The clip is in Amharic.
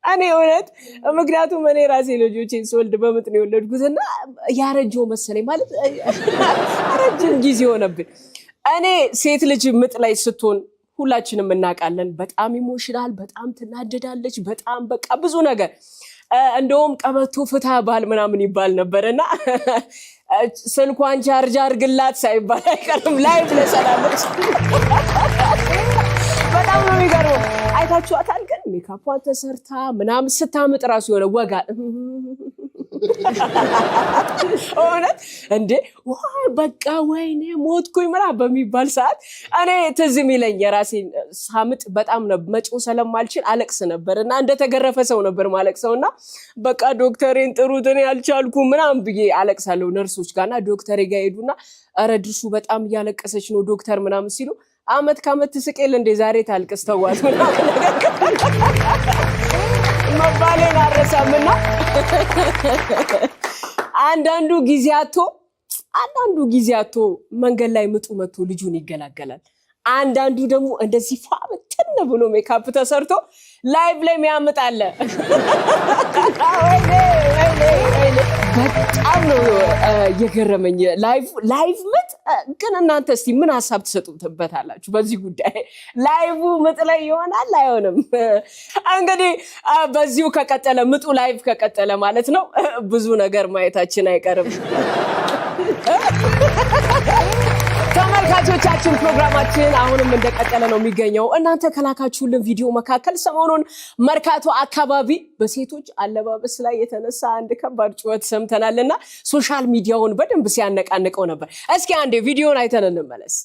እኔ እውነት ምክንያቱም እኔ ራሴ ልጆቼን ስወልድ በምጥ ነው የወለድኩትና ያረጀው መሰለኝ፣ ማለት ረጅም ጊዜ ሆነብን። እኔ ሴት ልጅ ምጥ ላይ ስትሆን ሁላችንም እናውቃለን። በጣም emotional፣ በጣም ትናደዳለች፣ በጣም በቃ ብዙ ነገር። እንደውም ቀበቶ ፍታ ባል ምናምን ይባል ነበር እና ስልኳን charge አርግላት ሳይባል አይቀርም። Live ለሰላለች በጣም ነው የሚገርመው። አይታችኋታል ግን ሜካፏን ተሰርታ ምናምን ስታምጥ ራሱ የሆነ ወጋ እውነት እንዴ በቃ ወይኔ ሞትኩኝ ምናምን በሚባል ሰዓት እኔ ትዝ የሚለኝ የራሴን ሳምጥ በጣም መጮህ ስለማልችል አለቅስ ነበር እና እንደተገረፈ ሰው ነበር ማለቅሰው እና በቃ ዶክተሬን ጥሩት እኔ አልቻልኩም ምናምን ብዬ አለቅሳለሁ ነርሶች ጋር። እና ዶክተሬ ጋር ሄዱና ኧረ ድርሹ በጣም እያለቀሰች ነው ዶክተር ምናምን ሲሉ አመት ከአመት ትስቅ የለ እንዴ፣ ዛሬ ታልቅስ ተዋት ምናምን ነገር መባሌን አልረሳምና አንዳንዱ ጊዜ አጥቶ መንገድ ላይ ምጡ መጥቶ ልጁን ይገላገላል። አንዳንዱ ደግሞ እንደዚህ ፏ ብትን ብሎ ሜካፕ ተሰርቶ live ላይ የሚያምጥ አለ። ወይኔ ወይኔ ወይኔ! በጣም ነው የገረመኝ live ምጥ። ግን እናንተ እስቲ ምን ሀሳብ ትሰጡበታላችሁ በዚህ ጉዳይ? Live ምጥ ላይ ይሆናል አይሆንም? እንግዲህ በዚሁ ከቀጠለ፣ ምጡ live ከቀጠለ ማለት ነው፣ ብዙ ነገር ማየታችን አይቀርም። ተመልካቾቻችን፣ ፕሮግራማችን አሁንም እንደቀጠለ ነው የሚገኘው። እናንተ ከላካችሁልን ቪዲዮ መካከል ሰሞኑን መርካቶ አካባቢ በሴቶች አለባበስ ላይ የተነሳ አንድ ከባድ ጩኸት ሰምተናል እና social media ውን በደንብ ሲያነቃንቀው ነበር። እስኪ አንዴ ቪዲዮን አይተን እንመለስ።